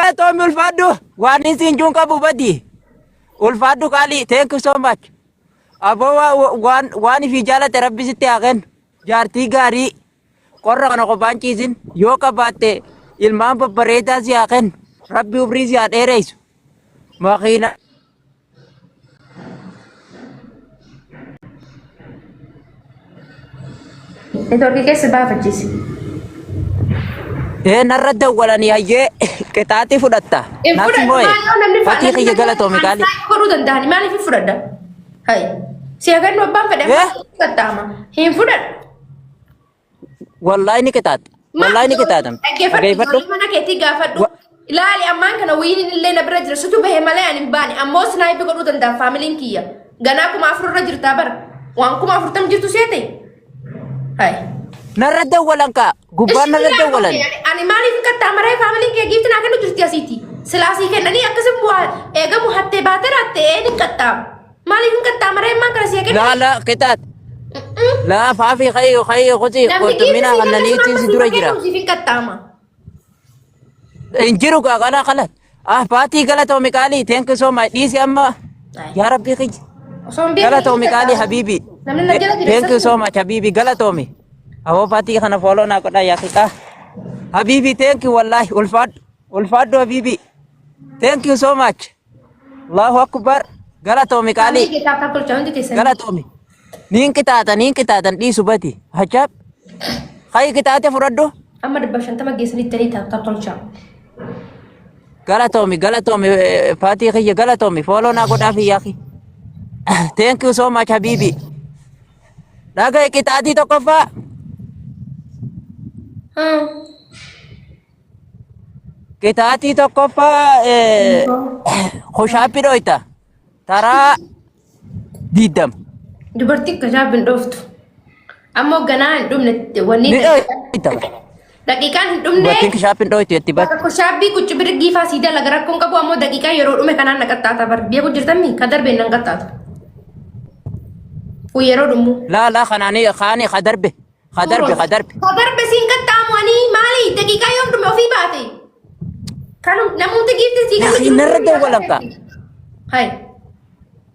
Galatoomi ulfaadhu. Waan isin juun qabu badi. Ulfaadhu qaalii. Thank you so much. Aboo waan waan ifii jaalate rabbi sitti haa kennu. Jaartii gaarii qorra kana qophaan ciisin yoo qabaatte ilmaan babbareedaa si haa kennu. Rabbi umrii si haa dheereysu. Makiina Neetwoorkii keessa baafachiisi. Ee narra dawwalanii hayyee qixaaxii fudhatta. Hin Nafsi fudhadhu moo'e. maal yoo namni Fatii kiyya galatoomi qaalii. godhuu danda'ani maaliif hin fudhadha? Hayi. Si agannu abbaan fedhe Eh? qaxxaama. Hin fudhadhu. Wallaahi ni qixaaxa. Wallaahi ni qixaaxamti. Dhaggeeffadhu. Dhaggeeffadhu. Ijoollee mana keetii gaafadhu. Ilaali ammaan kana wiiniin illee na bira jira. Situ bahe malee ani hin baane. Ammoo snipe godhuu danda'a faamiliin kiyya. Ganaa 4000 irra jirtaa bara. Waan 40,000 jirtu seete. Hayi. Narra dawwalan kaa. Gubbaan narra dawwalan. Ani maaliif qaxxaamaree faamiliin kee giifti naa kennu jirti asiiti. Silaasii kennanii akkasii bu'aa eegamu hattee baatee raatte een hin qaxxaamu. Maaliif hin qaxxaamaree ammaan kana si Laa kennu? laa qixaax. Laa faafii kayyo kayyo kutii Namni giifti qurxummina sii kennu sun kannaniitiin amma si siif dura jira. kennu siif hin qaxxaama. Hin jiru kaa kana kana. Ah faatii galatoomi qaalii thank you so much dhiisi amma. Yaa rabbii kiyya. Osoo hin beekin Galatoomi qaalii habiibi. Namni na jala jira Thank you so much habiibi galatoomi. Aboo faatii kana follow naa godhaa yaa xiqqaa. Habiibi thank you wallaahi ulfaadhu ulfaadhu habiibi. Thank you so much. Allahu akbar galatoomi qaalii. Faamilii kee taap tolchaa hundi keessan. Galatoomi. Niin qixaaxa niin qixaaxan dhiisu bati. Hachaab. Hayi qixaaxe fudhadhu. Amma 150 geessanittanii taap taap tolchaa. Galatoomi galatoomi faatii kiyya galatoomi fooloo naa godhaa fi yaaqi. Thank you so much habibi. Dhaga'i qixaaxii tokkoffaa. Qixaaxii tokkoffaa kushaappii dhoyta. Taraa 20. Dubartiin kashaaf hin dhooftu. Ammoo ganaa hin dhumne wanni Ni dhoyta. daqiiqaan hin dhumne Dubartiin kishaappi hin dhoytu jetti bar. bakka kushaabbii qucci birgii faa sii dalaga rakkoon qabu ammoo daqiiqaa yeroo dhume kanaan na qaxxaata bar beeku jirtammi ka darbeen nan qaxxaatu. Kun yeroo dhumu. Laa laa kanaanii kaanii ka darbe ka darbe ka darbe. Ka darbe siin qaxxaamu ani maali daqiiqaa yoom dhume ofii baate. Kanum namoota giifti sii Yaa akhi, narra dawwalan kaa. Hai.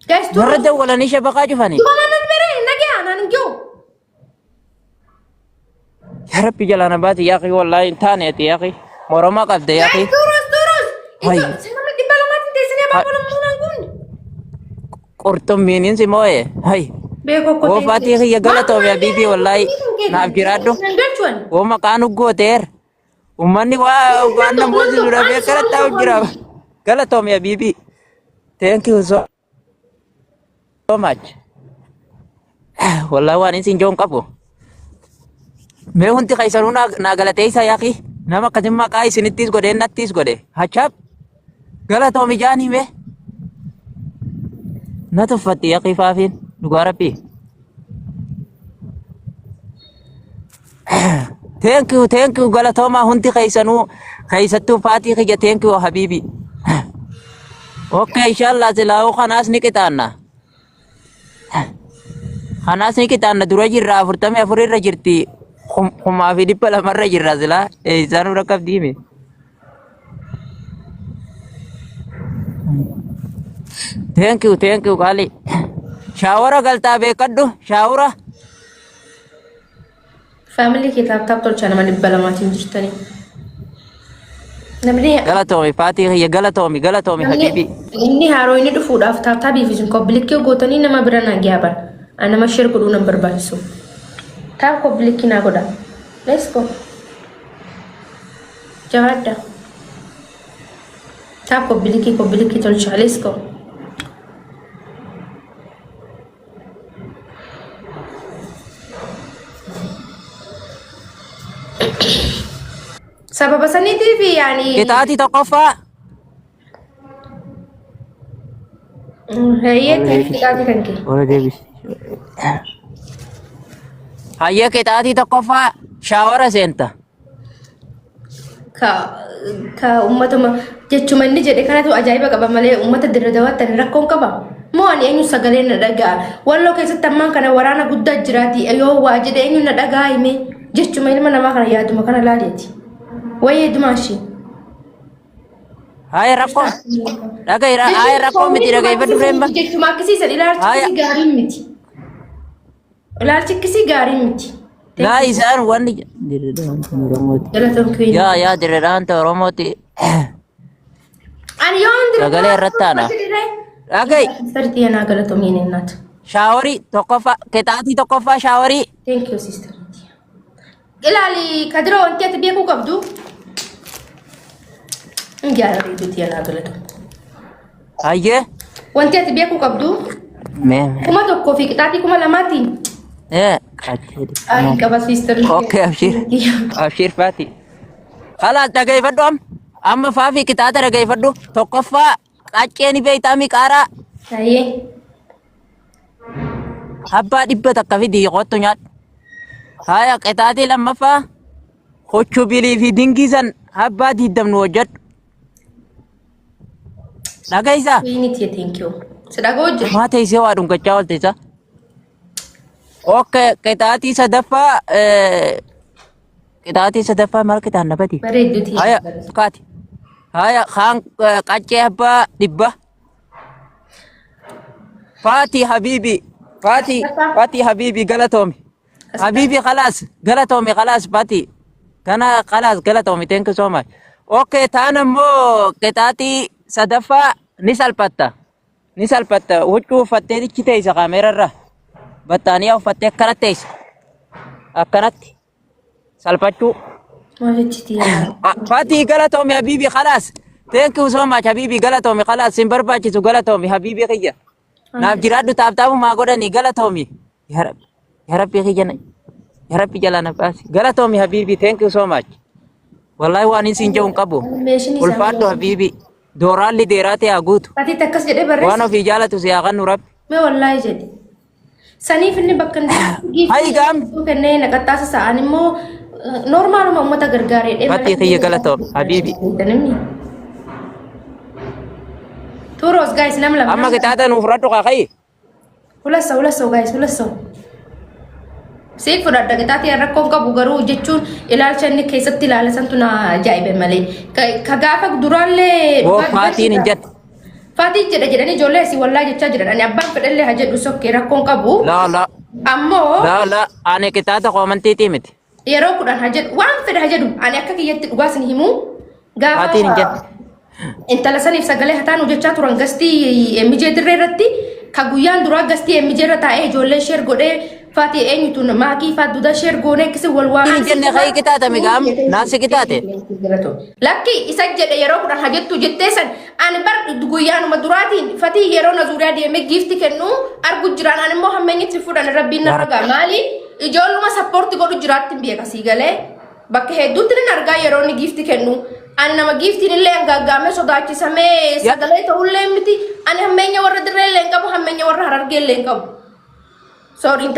Guys, Narra dawwalanii shabaqaa cufanii. Tuma nan bere nagaa nan jiru. Yaa Rabbi jalaa na baati yaa akhi wallaahi hin taane ati yaa akhi moroma qabda yaa akhi. Guys, turus turus. Hai. Itu sama 200 teessanii abbaa lamuunaan kun. Qurxummiin si moo'e. Hai. Beekoo Woo faatii kiyya galatoomi habiibii wallaahi naaf jiraadhu. Nan galchuun. Woo maqaa nu gooteer. Uummanni waa waan na moosisu dhabee akkana taa'u jira. Galatoomi habiibii. Thank you so much. Wallaahi waan isin joon qabu. Mee hundi keessanuu naa galateessaa yaaqi. Nama akkasii maqaa isinittis godhe nattis godhe. Hachaab galatoomi jaanii mee. Na tuffatti yaaqi faafiin dhugaa rabbii. Thank you, thank you galatoomaa hundi keessanuu keessattuu faatii kiyya thank you habiibi. Okay, inshallah silaa'uu kanaas ni qixaanna. Kanaas ni qixaanna dura jirra 44 irra jirti 2,200 irra jirra silaa isaan dura qabdiime. Thank you, thank you qaali. Shaawara galtaa beekadhu shaawara. Faamilii kee taap taap tolchaa nama 200tiin jirtanii. Namni Galatoomi faatii kiyya galatoomi galatoomi namni habiibi. inni haaroo inni dhufuudhaaf taap taabii fi isin kopbilikkii gootanii nama bira naa giyaaban. An nama share godhuu nan barbaachisu. Taap kopbilikkii naa godha. Let's go. Jabaadha. Taap kopbilikkii kopbilikkii tolchaa. Let's go. Sababa saniitiif yaani Qixaatii tokkoffaa hayyee qixaatii kan kee. Ora deebisi. Hayyee qixaatii tokkoffaa shaawara seenta. Ka ka ummatuma jechuma inni jedhe kanatu ajaa'iba qaba malee ummata dirra dawaatti ani rakkoon qaba. Moo ani eenyu sagalee na dhaga'a. Walloo keessatti ammaan kana waraana guddaa jiraati yoo waa jedhe eenyu na dhaga'a hime jechuma ilma namaa kana yaaduma kana laaleeti. Wayyee dumaashii. Haya rakkoo dhaga'i, haya rakkoo miti, dhaga'iifadhu reemma. Jechuma akkasiisan ilaalchi Haya. akkasii gaarii miti. Ilaalchi akkasii gaarii miti. Laa, isaan wanni dirreedhaan Oromooti. Galatoon keenya. Yaa yaa, dirreedhaan Oromooti. Ani yoo hundi Sagalee irratti aana. Dhaga'i. Sister Tiyanaa, galatoomii innaatu. Shower tokkoffaa, qixaatii tokkoffaa shower. Thank you, sister. Ilaali Kadira, wanti ati beekuu qabdu. Hin jaalladhu, Tiyanaa, galatoom. Hayyee. Wanti ati beekuu qabdu Mee mee. 1000 fi qixaatii 2000tiin. Ee qaccee. Ay, qaba, sister. Okay, abshir. Abshir Faati. Kalaas, dhageeffadhu amma. Amma faafii qixaata dhageeffadhu. Tokkoffaa qaccee ni beektaa, qaaraa. Hayyee. Abbaa 100 fidii qottu nyaadhu. Haya, qixaatii lammaffaa huccubilii fi dingisan abbaa 20 nu hojjedhu. Dhageessaa. Queen, thank you. Si dhaga'u jira. Maa teessee waa dhungachaa oolte isa? Okay, qixaatii sadaffaa maal qixaan nabati? Bareedduuti. Haya, kaati. Haya, kaan qaccee abbaa 100. Faati habiibi, Faati, Faati habiibi, galatoomi. Habiibi, khalaas, galatoomi, khalaas Faati. Kana khalaas, galatoomi, thank you so much. Okay, taan ammoo qixaatii sadaffaa ni salphatta. Ni salphatta. Huccuu uffattee dichi teessa kaameerarra. Battaaniyaa uffattee akkanatti teessa. Akkanatti. Salphachuu. Maal jechitii? Faati, galatoomi habiibi, khalaas. Thank you so much habiibi, galatoomi, khalaas, sin barbaachisu, galatoomi habiibi kiyya. Naaf jiraadhu, taaptaabumaa godhanii, galatoomi. Yaa Rabbi, yaa Rabbi kiyya, yaa Rabbi jalaa na baasi. Galatoomi habiibi, thank you so much. Wallahi waan isin jedhu hin qabu. Meeshin isaa. Ulfaadhu habiibi. Dooraalli deeraa ta'e haa guutu. Ati akkas jedhee Waan barreessa. ofii jaalatu si haa kennu Rabbi. Mee wallaahi jedhe. Saniif inni bakka inni Hayi gaam. kennee na qaxxaasa sa'aan immoo normaaluma uummata gargaaree. Fatii kiyya, galatoom habiibi. Turos guys, nam lama. Amma qixaaxa nuuf fudhadhu kaakayi. ሁለት ሰው፣ ሁለት ሰው guys፣ ሁለት ሰው። Siif fudhadha qixaatii, rakkoon qabu garuu jechuun ilaalcha inni keessatti ilaala santu na ajaa'ibe malee. Ka gaafa duraallee. Hoo, Faatiin hin jedhu. Faatii jedha jedhanii ijoollee asii wallaa jechaa jiran. Ani abbaan fedhallee haa jedhu, sokkee, rakkoon qabu. Laa laa. Ammoo Laa laa, ani qixaaxa koomantiitii miti. yeroo 10 haa jedhu, waan fedhe haa jedhu, ani akka kiyyatti dhugaa isin himuu Faatiin hin gaafa jedhu. intala saniif sagalee hataan hojjechaa turan gastii MJ dirree irratti, ka guyyaan duraa gastii MJ irra taa'ee ijoollee share godhee, Faatii eenyutu maakii faa duda share goonee akkasi wal waa. Hin jenne, kayi qixaaxame gaam naasi qixaaxe. Lakki, isa jedhe yeroo 10 haa jettu jettee san ani bar guyyaanuma duraatiin Fatii yeroo na zuuriyaa deemee giifti kennu argu jiraan, ani immoo hammeenyitti fudhan, rabbiin na ragaa, maali ijoolluma support godhu jiraatti hin beeka, sii galee bakka hedduutti nan argaa yeroo inni giifti kennu. Ani nama giiftiin illee hangaggaamee sodaachisamee sagalee ta'ullee miti. Ani hammeenya warra dirree illee hin qabu, hammeenya warra Harargee illee hin qabu. Sorry, hin.